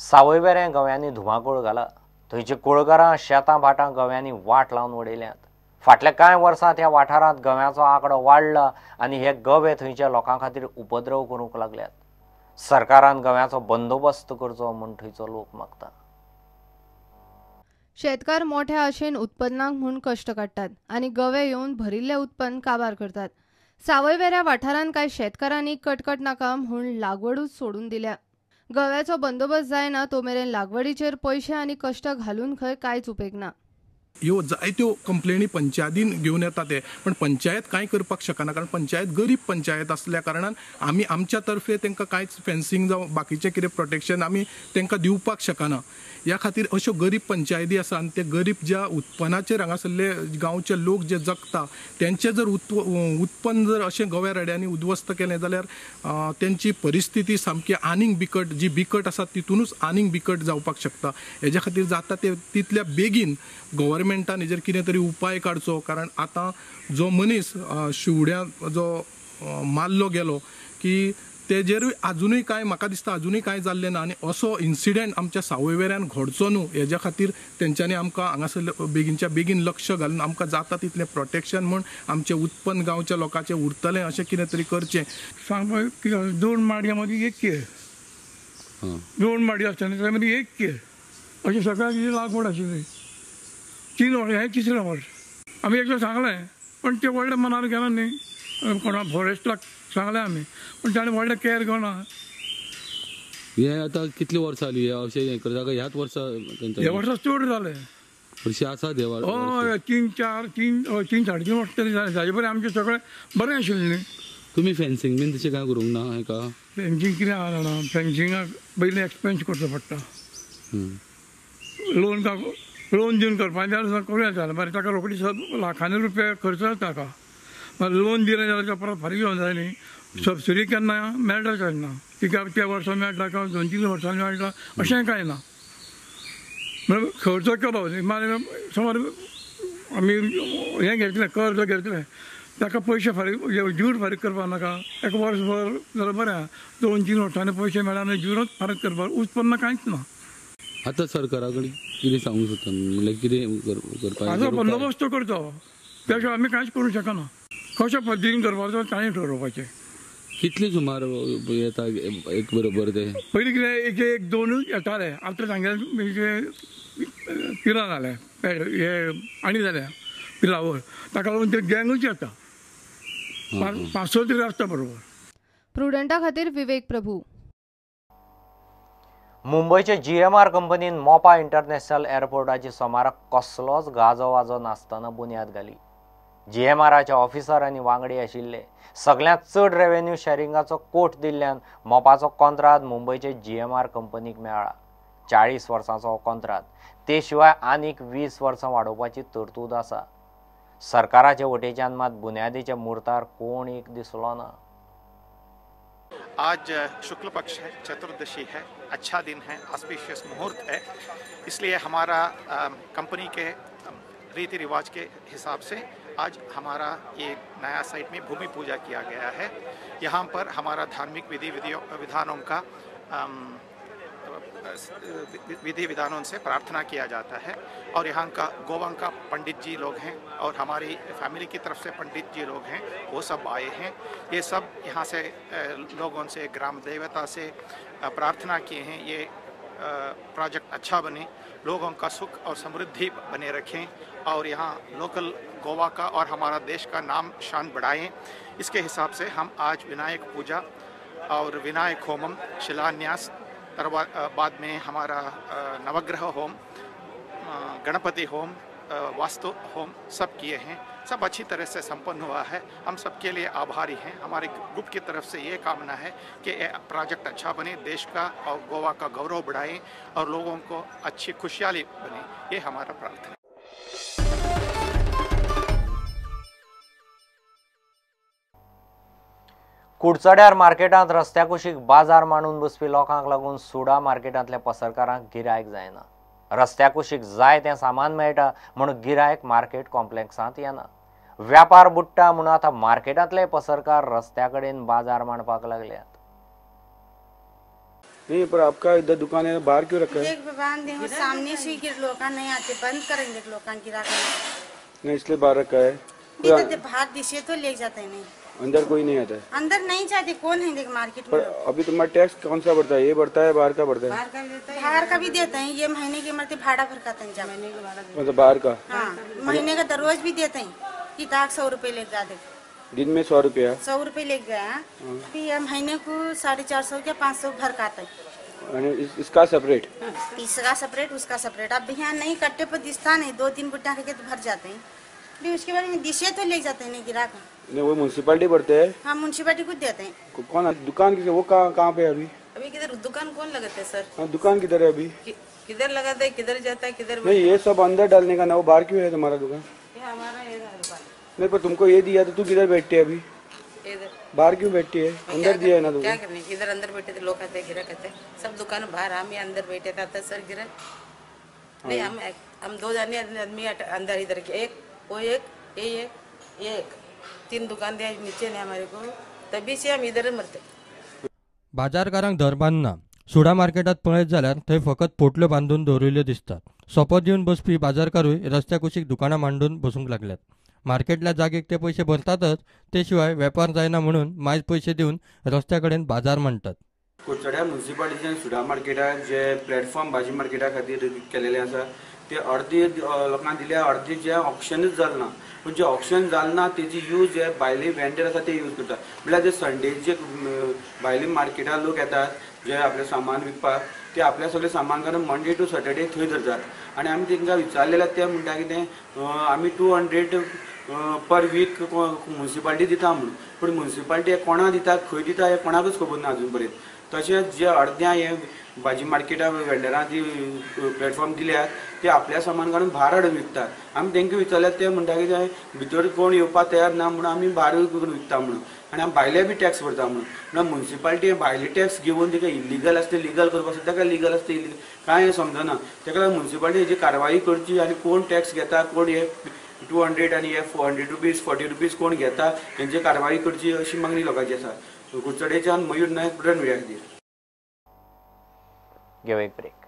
सावयवेरें गव्यांनी धुमाकूळ घाला. थंयची कुळगरां, शेतां भाटां गव्यांनी वाट लावन उडयल्यांत. फाटल्या कांय वर्सांत ह्या वाठारांत गव्यांचो आंकडो वाडला आनी हे गवे थंयच्या लोकां खातीर उपद्रव करूंक लागल्यात. सरकारान गव्यांचो बंदोबस्त करचो म्हूण थंयचो लोक मागता. शेतकार मोठ्या आशेन उत्पन्नाक म्हूण कश्ट काडटात आनी गवे येवन भरिल्लें उत्पन्न काबार करतात. सावयवेऱ्या वाठारांत कांय शेतकारांनी कटकट नाका म्हूण लागवडूच सोडून दिल्या. गव्याचो बंदोबस्त जायना तो मेरेन लागवडीचेर पयशे आनी कश्ट घालून खंय कांयच उपेग ना. ह्यो जायत्यो कंप्लेनी पंचायतीन घेवन येता ते, पण पंचायत कांय करपाक शकना, कारण पंचायत गरीब पंचायत आसल्या कारणान आमी आमच्या तर्फे तांकां कांयच फेन्सिंग जावं बाकीचें कितें प्रोटेक्शन आमी तांकां दिवपाक शकना. ह्या खातीर अश्यो गरीब पंचायती आसा आनी ते गरीब ज्या उत्पन्नाचेर हांगासरले गांवचे लोक जे जगता तेंचें जर उत्पन्न जर अशें गव्या रेड्यांनी उद्ध्वस्त केलें जाल्यार तेंची परिस्थिती सामकी आनीक बिकट, जी बिकट आसा तितूनच आनीक बिकट जावपाक शकता. हेज्या खातीर जाता ते तितल्या बेगीन गव्हर्मेंटान हेजेर कितें तरी उपाय काडचो, कारण आतां जो मनीस शिवड्यां जो मारलो गेलो की तेजेरूय आजुनूय कांय म्हाका दिसता आजुनूय कांय जाल्लें ना आनी असो इन्सिडंट आमच्या सावयवेऱ्यान घडचो न्हू हेज्या खातीर तेंच्यांनी आमकां हांगासर बेगीनच्या बेगीन लक्ष घालून आमकां जाता तितलें प्रोटेक्शन म्हूण आमचें उत्पन्न गांवच्या लोकांचें उरतलें अशें कितें तरी करचें. सांगपाक कितें, दोन माडयां मदीं एक केळ, दोन माडी आसतना त्या मदीं एक केळ अशें सगळ्याक लागवड आशिल्ली. 3 वर्स, हें तिसरें वर्स. आमी एकदां सांगलें पण ते व्हडलें मनार गेला न्ही, कोणा फॉरेस्टाक सांगलें आमी पण ताणें व्हडलें केअर घेवना. हें आतां कितलीं वर्सां जालीं हें अशें हें करता? ह्याच वर्सा? ह्या वर्सा चड जालें. हरशीं आसा ते? हय, 3 4 3 3 साडे 3 वर्सां तरी जालें. ताजे बरें आमचें सगळें बरें आशिल्लें न्ही. तुमी फेन्सिंग बीन तशें कांय करूंक ना हेका? फेन्सिंग कितें आहा जाणा, फेन्सिंगाक पयलीं एक्सपेन्स करचो पडटा. लोन लोन दिवन करपाक जाल्यार करूं येता, बरें ताका रोखडी लाखांनी रुपया खर्च जाता ताका. मागीर लोन दिलें जाल्यार परत फारीक जावंक जाय न्ही. सबसिडी केन्ना मेळटा केन्ना, तिका त्या वर्सा मेळटा काय 2 3 वर्सांनी मेळटा अशें कांय ना. म्हणून खर्च केलो मागीर समज आमी हें घेतलें, कर्ज घेतलें, ताका पयशे फारीक ज्यूर फारीक करपाक नाका. एक वर्सभर जाल्यार बरें आहा, 2 3 वर्सांनी पयशे मेळ्ळे आनी ज्यूरच फारीक करपाक, उत्पन्न कांयच ना. आतां सरकारा कडेन कितें सांगूंक सोदता, म्हणल्यार कितें करपाक? हाजो बंदोबस्त करचो, त्या शिवाय आमी कांयच करूंक शकना. कशा पद्दतीन करपाचो ताणें ठरोवपाचें. कितले सुमार येता एक बरोबर ते? पयलीं कितें एक एक दोनूच येताले, आतां तांगेले पिलां जालें, हे आनी जाल्या पिलावर, ताका लागून ते गँगूच येता, 5 6 तरी आसता बरोबर. प्रुडंटा खातीर विवेक प्रभू. मुंबयचे GMR कंपनीन मोपा इंटरनॅशनल एअरपोर्टाची सोमाराक कसलोच गाजो वाजो नासतना बुन्याद घाली. GMRाचे ऑफिसर आनी वांगडी आशिल्ले. सगळ्यांत चड रेव्हेन्यू शॅरिंगाचो कोट दिल्ल्यान मोपाचो कॉन्त्राद मुंबयचे GMR कंपनीक मेळ्ळा. 40 वर्सांचो हो कॉन्त्राद, ते शिवाय आनीक 20 वर्सां वाडोवपाची तरतूद आसा. सरकाराचे वटेच्यान मात बुन्यादीच्या मुर्तार कोण एक दिसलो ना. आज शुक्ल पक्ष है, चतुर्दशी है, अच्छा दिन है, ऑस्पिशियस मुहूर्त है, इसलिए हमारा कंपनी के रीति रिवाज के हिसाब से आज हमारा ये नया साइट में भूमि पूजा किया गया है। यहाँ पर हमारा धार्मिक विधि विधानों का विधि विधानों से प्रार्थना किया जाता है और यहाँ का गोवा का पंडित जी लोग हैं और हमारी फैमिली की तरफ से पंडित जी लोग हैं, वो सब आए हैं। ये सब यहाँ से लोगों से, ग्राम देवता से प्रार्थना किए हैं, ये प्रोजेक्ट अच्छा बने, लोगों का सुख और समृद्धि बने रखें और यहाँ लोकल गोवा का और हमारा देश का नाम शान बढ़ाएं। इसके हिसाब से हम आज विनायक पूजा और विनायक होमम, शिलान्यास, बाद में हमारा नवग्रह होम, गणपति होम, वास्तु होम सब किए हैं। सब अच्छी तरह से संपन्न हुआ है। हम सबके लिए आभारी हैं। हमारे ग्रुप की तरफ से ये कामना है कि प्रोजेक्ट अच्छा बने, देश का और गोवा का गौरव बढ़ाएं और लोगों को अच्छी खुशहाली बने, ये हमारा प्रार्थना है। कुडचड्यार मार्केटांत रस्त्या कुशीक बाजार मांडून बसपी लोकांक लागून सुडा मार्केटांतल्या पसरकारांक गिरायक जायना. रस्त्या कुशीक जाय तें सामान मेळटा म्हूण गिरायक मार्केट कॉम्प्लेक्सांत येना. व्यापार बुडटा म्हूण आतां मार्केटांतले पसरकार रस्त्या कडेन बाजार मांडपाक लागल्यात. नहीं, पर आपका इधर दुकान है, बाहर क्यों रखा है? एक बांध दे, सामने से गिर लोग नहीं आते, बंद करेंगे लोग गिरा नहीं, इसलिए बाहर रखा है। बाहर दिशे तो ले जाते हैं, नहीं अंदर कोई नहीं आता है, अंदर नहीं जाते, कौन है देख मार्केट में। पर अभी तुम्हारा टैक्स कौन सा बढ़ता है? ये बढ़ता है, बाहर का बढ़ता है? बाहर का भी देते हैं, ये महीने के मरते भाड़ा भरकाते हैं, मतलब बाहर का। हाँ, महीने का दररोज भी देते हैं कि 100 रुपये ले जाते, दिन में 100 रुपया, 100 रुपये ले गया, फिर ये महीने को 450 या 500 भरकाते हैं। इसका सेपरेट, इसका सेपरेट, उसका सेपरेट। अब यहाँ नहीं कट्टे पर दिखता नहीं, 2-3 बुट्टा के तो भर जाते हैं, फिर उसके बारे में दिशे तो ले जाते हैं नहीं गिरा का। नहीं, वो म्युनिसिपैलिटी भरते हैं। हाँ, म्युनिसिपैलिटी कुछ देते हैं। कौन दुकान किसे, वो कहाँ पे है अभी? अभी किधर दुकान कौन लगाते हैं सर? हाँ, दुकान किधर है अभी? किधर लगाते हैं, किधर जाता है, किधर नहीं। ये सब अंदर डालने का ना, वो बाहर क्यों है तुम्हारा दुकान? ये हमारा ये दुकान नहीं, पर तुमको ये दिया तो तू किधर बैठती है अभी? बाहर क्यों बैठती है? अंदर दिया है ना क्या करने, इधर अंदर बैठे थे, लोग आते गिरा कहते सब दुकान बाहर, हम ही अंदर बैठे थे सर, गिरा नहीं। हम 2 जाने आदमी अंदर इधर के, एक वो एक ये एक 3 दुकान दिया नीचे ने हमारे को, तभी से हम इधर मरते। बाजारकारांक धर बांदना। सुडा मार्केटात पळयत जाल्यार थंय फकत पोटल्यो बांदून दवरिल्ल्यो दिसतात। सोपो दिवन बसपी बाजारकारूय रस्त्या कुशीक दुकानां मांडून बसूंक लागल्यात। मार्केटल्या जागेक ते पयशे भरतातच, ते शिवाय वेपार जायना म्हणून मायज पयशे दिवन रस्त्या कडेन बाजार मांडटात। कुडचड्या म्युनिसिपालिटीच्यान सुडा मार्केटाक जे प्लॅटफॉर्म भाजी मार्केटा खातीर केलेले आसा ते अर्दी लोकांक दिल्या, अर्दी जे ऑक्शनूच जालें ना। पूण जे ऑक्शन जालें ना तेजी यूज जे भायले वेंडर आसा ते यूज करतात। म्हणल्यार जे संडे जे भायले मार्केटाक लोक येतात जे आपलें सामान विकपाक, ते आपलें सगळें सामान काडून मंडे टू सॅटर्डे थंय धरतात। आनी आमी तांकां विचारलें जाल्यार ते म्हणटा कितें आमी 200 पर वीक म्युनिसिपालिटी दिता म्हणून, पूण म्युनिसिपालिटी कोणा दिता, खंय दिता हें कोणाकूच खबर ना अजून पर्यंत। तशेंच जे अर्द्या हे भाजी मार्केटा वेंडरां जी प्लॅटफॉर्म दिल्यात ते आपल्या सामान काडून भायर हाडून विकतात। आमी तांकां विचारल्यार ते म्हणटा कितें भितर कोण येवपाक तयार ना म्हणून आमी भायर करून विकता म्हणून, आनी आमी भायले बी टॅक्स भरता म्हणून। म्हणल्यार म्युनिसिपालिटी भायले टॅक्स घेवन ताका इलिगल आसता लिगल करपाक सोदता, ताका लिगल आसता इलिगल कांय समजना। ताका लागून म्युनिसिपालिटी हेजी कारवाई करची आनी कोण टॅक्स घेता, कोण हे 200 आनी हे 400 रुपीज 40 रुपीज कोण घेता हेंची कारवाई करची अशी मागणी लोकांची आसा। कुडचडेच्यान मयूर नायक, प्रुडंट मिडिया खातीर। घेवया एक ब्रेक।